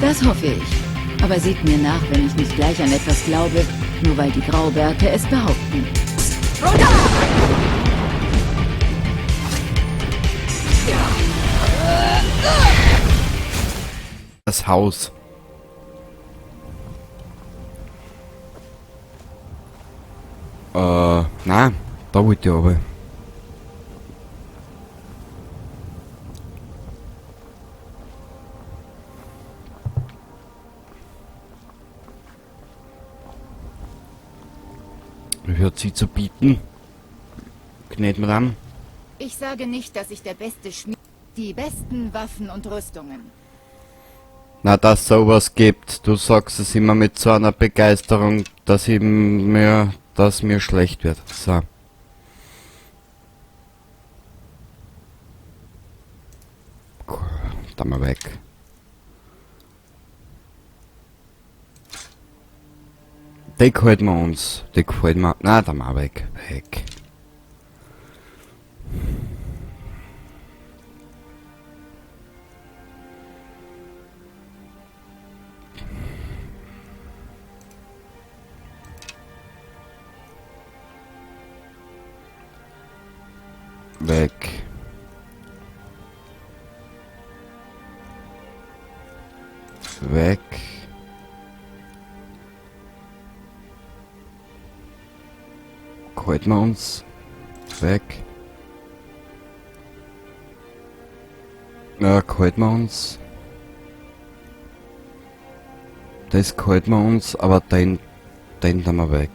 Das hoffe ich. Aber seht mir nach, wenn ich nicht gleich an etwas glaube, nur weil die Graubärte es behaupten. Das Haus. Na, da wollte ich aber. Wie hat sie zu bieten? Gnät Madame. Ich sage nicht, dass ich der beste Schmied... Die besten Waffen und Rüstungen. Na, dass sowas gibt. Du sagst es immer mit so einer Begeisterung, dass mir schlecht wird. So. Da mal weg. Die gefällt mir uns. Die gefällt mir. Na, da mal weg. Weg. Weg. Weg. Halten wir uns. Weg. Ja, halten wir uns. Das halten wir uns, aber den da mal weg.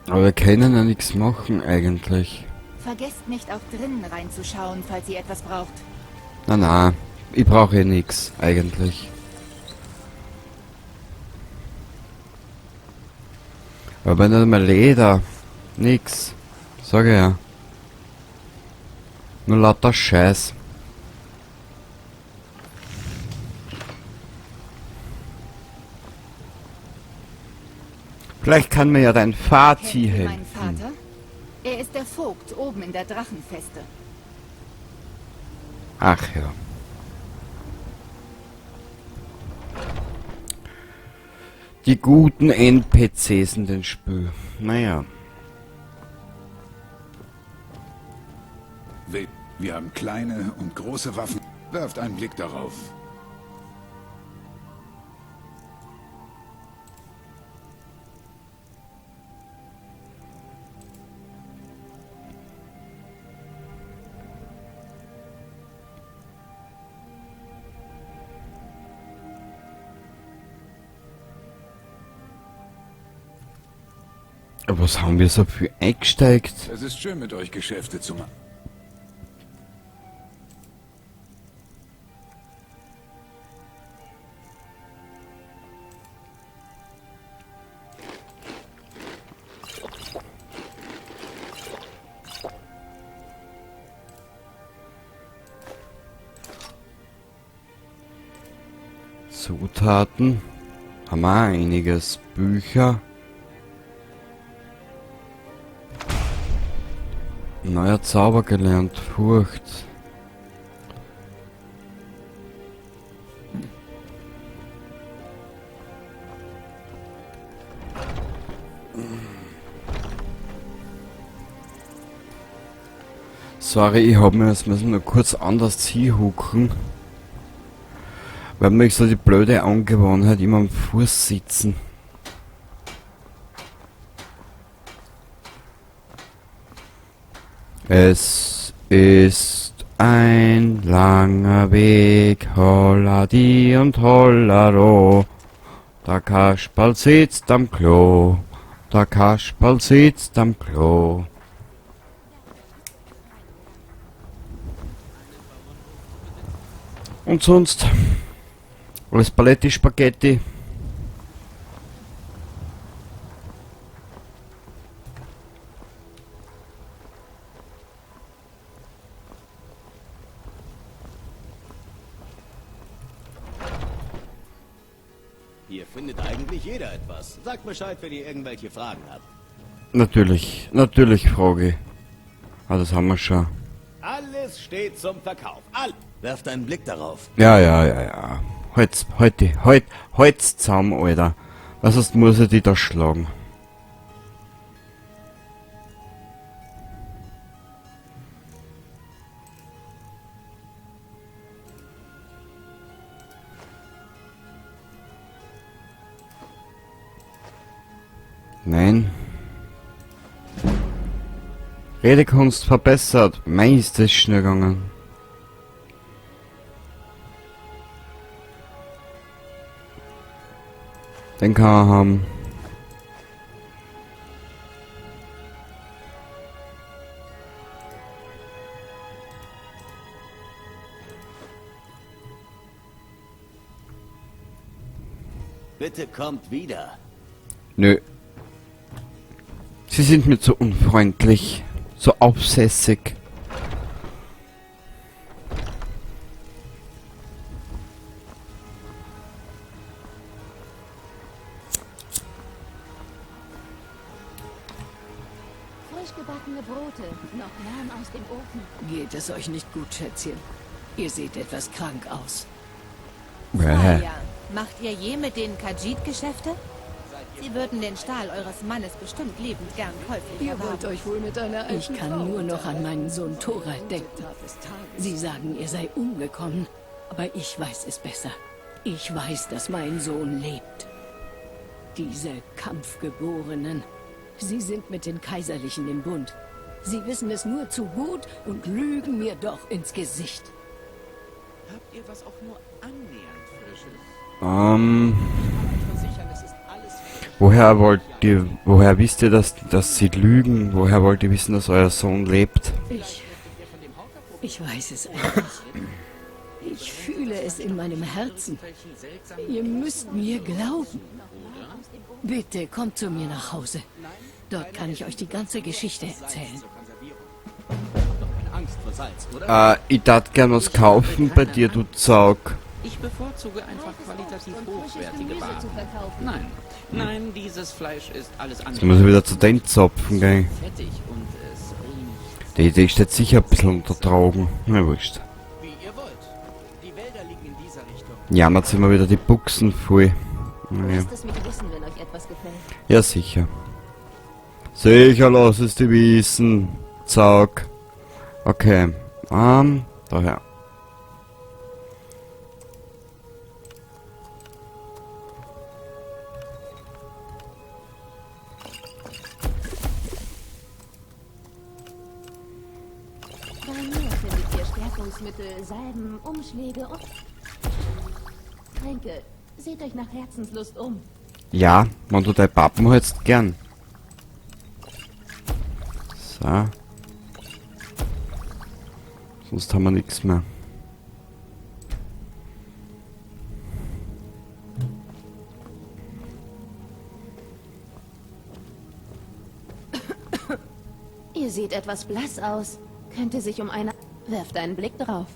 Aber wir können ja nichts machen eigentlich. Vergesst nicht auch drinnen reinzuschauen, falls ihr etwas braucht. Na na, ich brauche eh nix eigentlich. Aber nicht mal Leder. Nix. Sag ich ja. Nur lauter Scheiß. Vielleicht kann mir ja dein Vati Kennt ihr helfen. meinen Vater? Er ist der Vogt oben in der Drachenfeste. Ach ja. Die guten N P Cs in den Spiel. Naja. Wir haben kleine und große Waffen. Werft einen Blick darauf. Was haben wir so viel eingesteigt? Es ist schön, mit euch Geschäfte zu machen. Zutaten haben wir auch einiges. Bücher. Neuer Zauber gelernt. Furcht. Sorry, ich hab mir das müssen nur kurz anders hinhucken. Weil mir so die blöde Angewohnheit immer am Fuß sitzen. Es ist ein langer Weg, holla di und hollaro. Der Kasperl sitzt am Klo, der Kasperl sitzt am Klo. Und sonst? Alles Paletti Spaghetti. Hier findet eigentlich jeder etwas. Sagt Bescheid, wenn ihr irgendwelche Fragen habt. Natürlich, natürlich frage ich. Ah, das haben wir schon. Alles steht zum Verkauf. Werft einen Blick darauf. Ja, ja, ja, ja. Halt's zusammen, Alter. Was sonst muss ich die da schlagen? Nein. Redekunst verbessert. Mei, ist das schnell gegangen. Den kann er haben. Bitte kommt wieder. Nö. Sie sind mir zu unfreundlich. So aufsässig. Frisch gebackene Brote, noch warm aus dem Ofen. Geht es euch nicht gut, Schätzchen? Ihr seht etwas krank aus. Bäh. Ja, macht ihr je mit den Khajiit Geschäfte? Sie würden den Stahl eures Mannes bestimmt liebend gern käuflich Ihr erwerben. wollt euch wohl mit einer alten Ich kann Frau nur noch an meinen Sohn Thorald denken. Sie sagen, er sei umgekommen, aber ich weiß es besser. Ich weiß, dass mein Sohn lebt. Diese Kampfgeborenen, sie sind mit den Kaiserlichen im Bund. Sie wissen es nur zu gut und lügen mir doch ins Gesicht. Habt ihr was auch nur annähernd Frisches? Versichern, es ist alles frisch. Woher wisst ihr, dass sie lügen? Woher wollt ihr wissen, dass euer Sohn lebt? Ich weiß es einfach. Ich fühle es in meinem Herzen. Ihr müsst mir glauben. Bitte kommt zu mir nach Hause. Dort kann ich euch die ganze Geschichte erzählen. Angst vor Salz, oder? Ich darf gern was kaufen bei dir, du Zaug. Ich bevorzuge einfach qualitativ hochwertige Gemüse zu Waren. verkaufen. Nein, nein, dieses Fleisch ist alles andere. Jetzt muss ich wieder zu den Zapfen gehen. Fettig und es riecht. Die Idee steht sicher ein bisschen unter Drogen. Na wurscht. Wie ihr wollt. Die Wälder liegen in dieser Richtung. Jammert immer wieder die Buchsen voll. Naja. Lasst es mich wissen, wenn euch etwas gefällt. Ja, sicher. Sicher, lass es die wissen. Zack. Okay. Daher. Bei mir findet ihr Stärkungsmittel, Salben, Umschläge und Tränke. Seht euch nach Herzenslust um. Ja, wenn du dein Pappen hältst, gern. So. Sonst haben wir nichts mehr. Ihr seht etwas blass aus. Könnte sich um eine... Werft einen Blick drauf.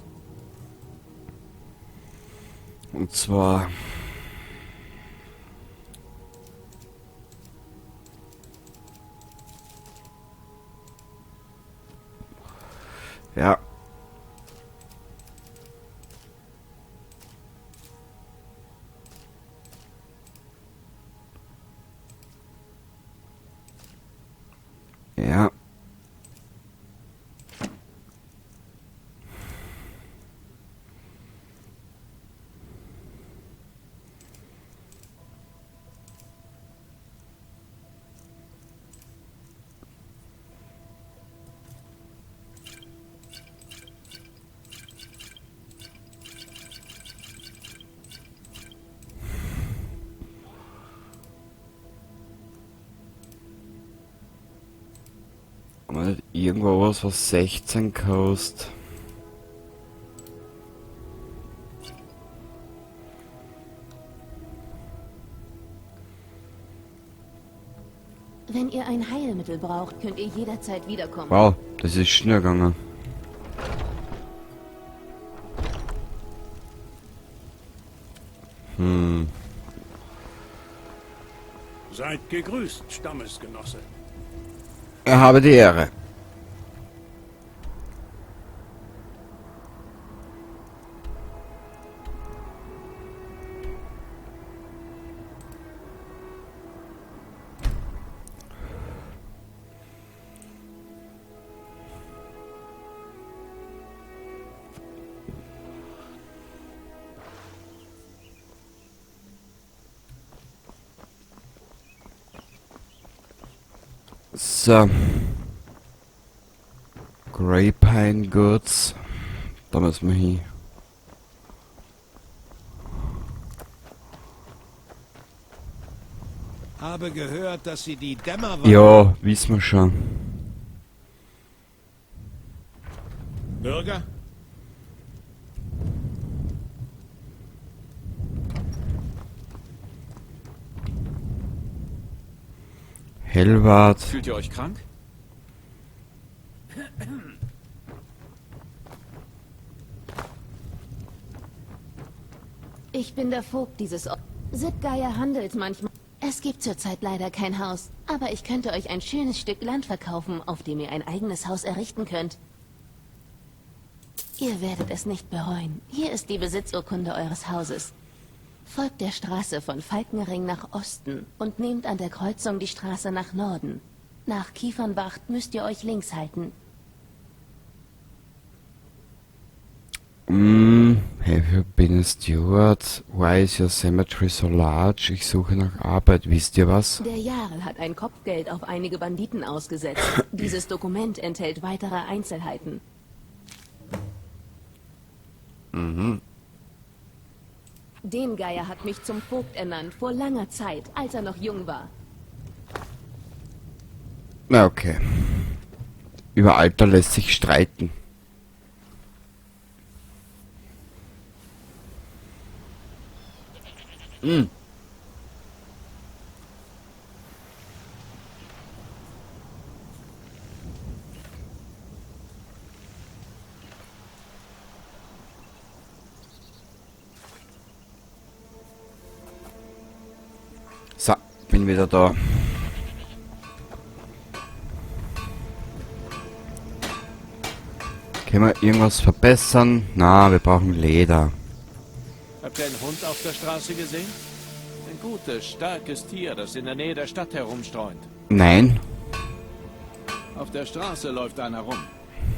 Und zwar... Ja. Ja. Haben wir nicht irgendwo was, was 16 kostet? Wenn ihr ein Heilmittel braucht, könnt ihr jederzeit wiederkommen. Wow, das ist schnell gegangen. Seid gegrüßt, Stammesgenosse. Er habe die Ehre. So. Grey Pine Goods. Da müssen wir hin. Habe gehört, dass sie die Dämmerwache... Ja, wissen wir schon. Bürger? Helwart. Fühlt ihr euch krank? Ich bin der Vogt dieses Ortes. Sittgeier handelt manchmal. Es gibt zurzeit leider kein Haus, aber ich könnte euch ein schönes Stück Land verkaufen, auf dem ihr ein eigenes Haus errichten könnt. Ihr werdet es nicht bereuen. Hier ist die Besitzurkunde eures Hauses. Folgt der Straße von Falkenring nach Osten und nehmt an der Kreuzung die Straße nach Norden. Nach Kiefernwacht müsst ihr euch links halten. Have you been a steward? Why is your cemetery so large? Ich suche nach Arbeit. Wisst ihr was? Der Jarl hat ein Kopfgeld auf einige Banditen ausgesetzt. Dieses Dokument enthält weitere Einzelheiten. Mhm. Den Geier hat mich zum Vogt ernannt, vor langer Zeit, als er noch jung war. Na okay. Über Alter lässt sich streiten. So, bin wieder da. Können wir irgendwas verbessern? Na, wir brauchen Leder. Habt ihr einen Hund auf der Straße gesehen? Ein gutes, starkes Tier, das in der Nähe der Stadt herumstreunt. Nein. Auf der Straße läuft einer rum.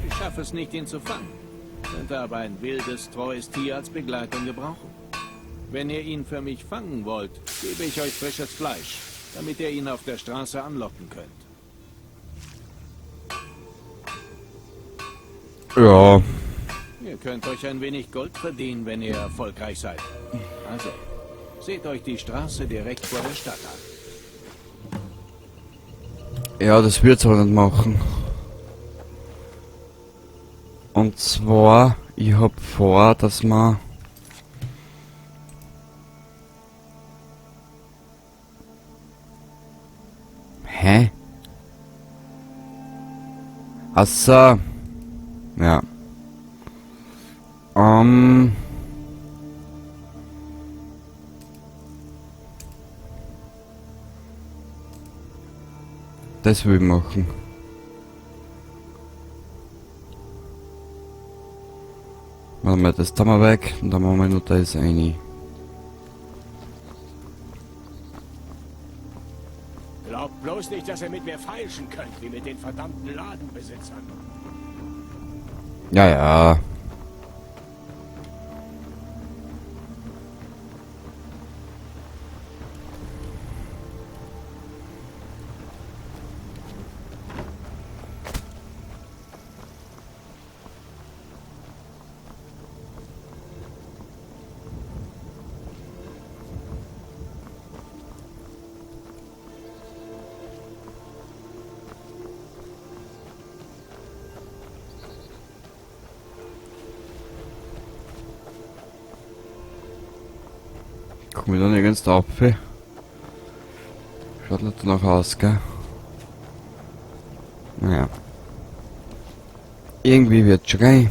Ich schaffe es nicht, ihn zu fangen. Könnte aber ein wildes, treues Tier als Begleitung gebrauchen. Wenn ihr ihn für mich fangen wollt, gebe ich euch frisches Fleisch, damit ihr ihn auf der Straße anlocken könnt. Ja. Ihr könnt euch ein wenig Gold verdienen, wenn ihr erfolgreich seid. Also, seht euch die Straße direkt vor der Stadt an. Ja, das wird's aber nicht machen. Und zwar, ich hab vor, dass man... Hä? Ach so. Ja. Das will ich machen. Warte mal, das tun wir weg und dann machen wir nur das rein. Glaubt bloß nicht, dass ihr mit mir feilschen könnt, wie mit den verdammten Ladenbesitzern. Ja, ja. Kommen wir da nirgends drauf? Schaut nicht danach aus, gell? Naja. Irgendwie wird schon geil.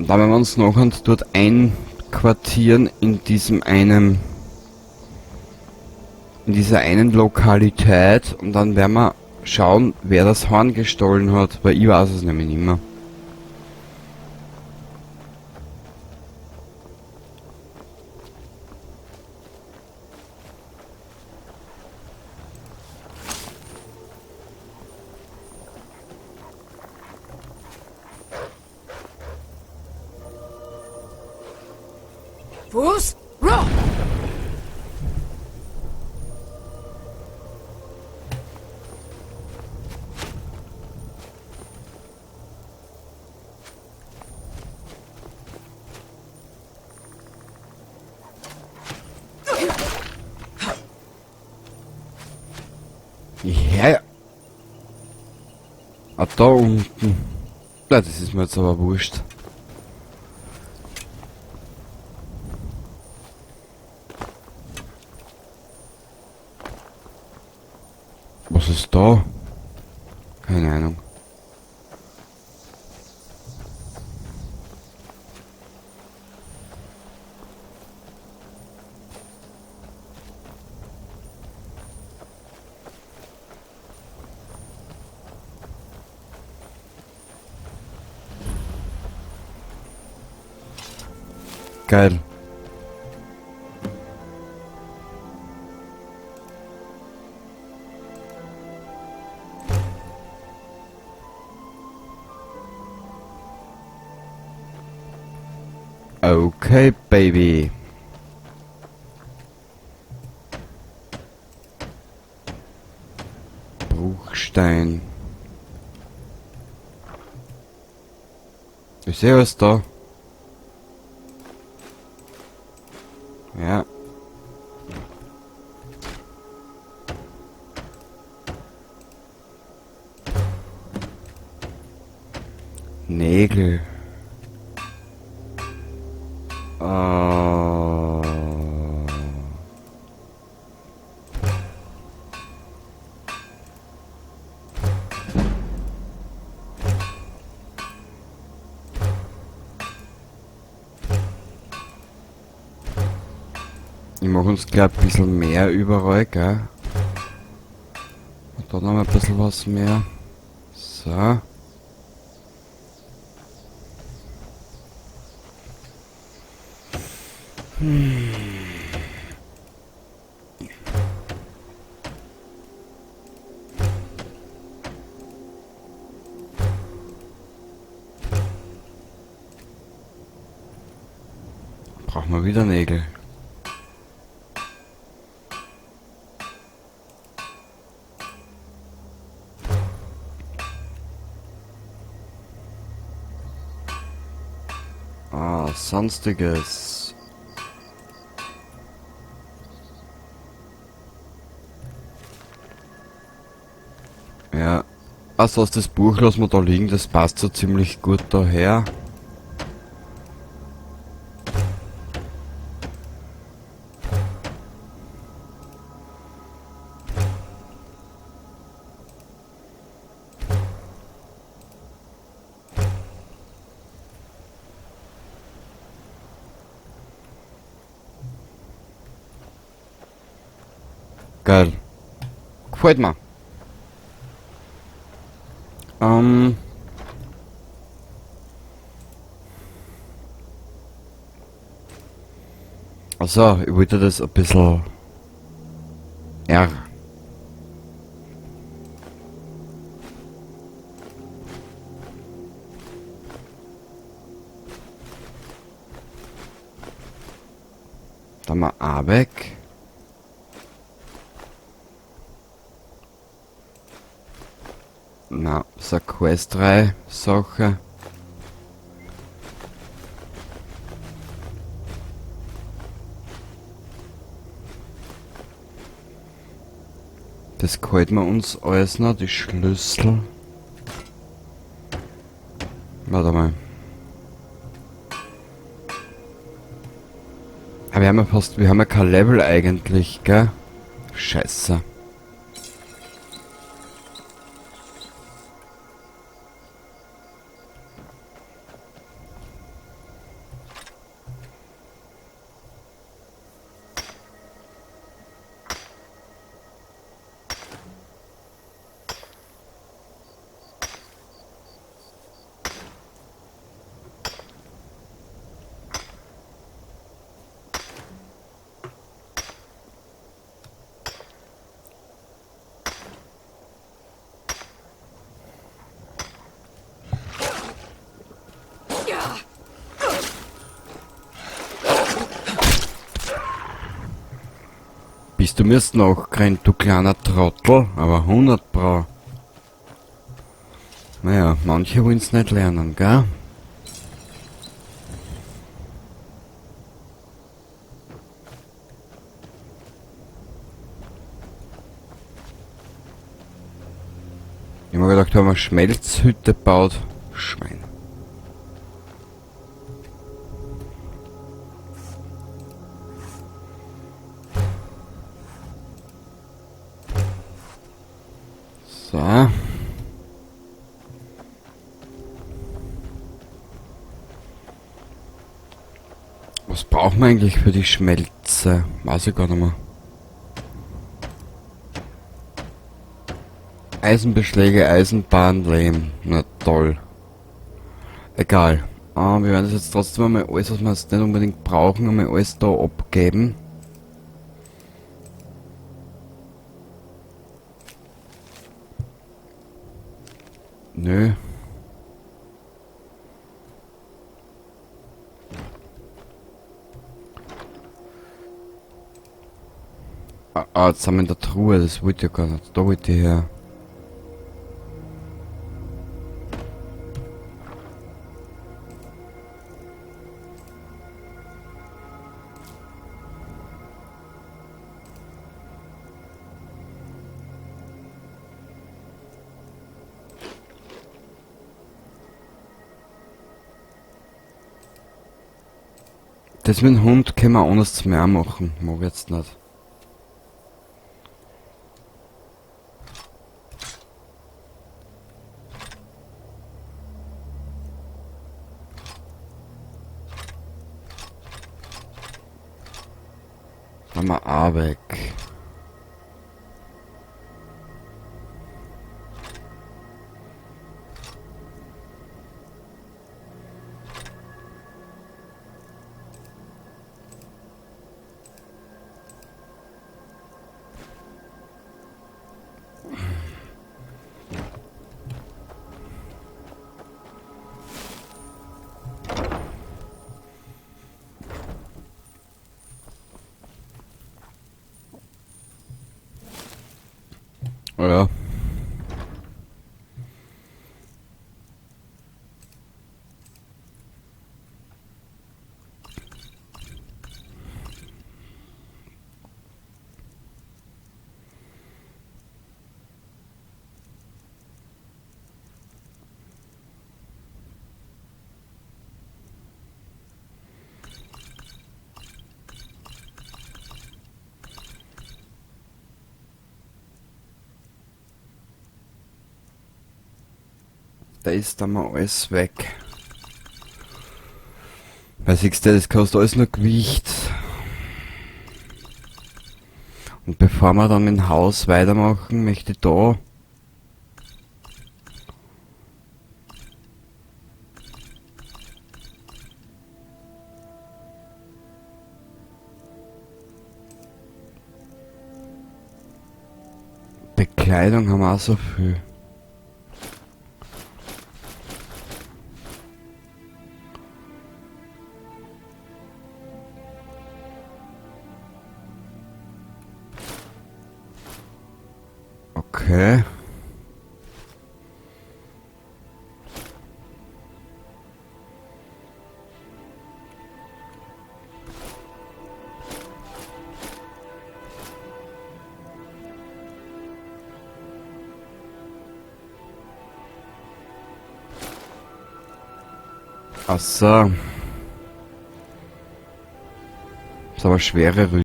Und dann werden wir uns noch dort einquartieren in diesem einen, in dieser einen Lokalität, und dann werden wir schauen, wer das Horn gestohlen hat, weil ich weiß es nämlich nicht mehr. Fuß, roll! Ja. Ah, da unten. Na, das ist mir jetzt aber wurscht. Was ist da? Keine Ahnung. Geil. Okay, Baby. Bruchstein. Ich sehe was da. Ja. Nägel. Ich mach uns gleich ein bisschen mehr überall, gell? Und dann noch ein bisschen was mehr. So. Brauchen wir wieder Nägel. Ah, sonstiges. Ja. Also das Buch lassen wir da liegen, das passt so ziemlich gut daher. Geil. Gefällt mir. Also, ich wollte das ein bisschen R. Dann mal A weg. Na, so eine Quest 3 Sache. Das gehalten wir uns alles noch, die Schlüssel. Warte mal. Aber wir haben ja fast, wir haben ja kein Level eigentlich, gell? Scheiße. Bist du mir's nachgerannt, du kleiner Trottel, aber 100 Pro. Naja, manche wollen's nicht lernen, gell? Ich hab mir gedacht, wir haben eine Schmelzhütte gebaut. Schwein. So. Was braucht man eigentlich für die Schmelze? Weiß ich gar nicht mehr. Eisenbeschläge, Eisenbahn, Lehm. Na toll. Egal. Wir werden das jetzt trotzdem einmal alles, was wir jetzt nicht unbedingt brauchen, einmal alles da abgeben. Nö. Ah, jetzt sind wir in der Truhe, das wollte ich ja gar nicht. Da wollte ich her. Das mit dem Hund können wir anders zum Meer machen, mag ich jetzt nicht. Machen wir auch weg. Ja. Da ist dann mal alles weg. Weil siehst du, das kostet alles nur Gewicht. Und bevor wir dann mit dem Haus weitermachen, möchte ich da Bekleidung haben wir auch so viel. Okay. Ach so. Das ist aber schwere Rüstung.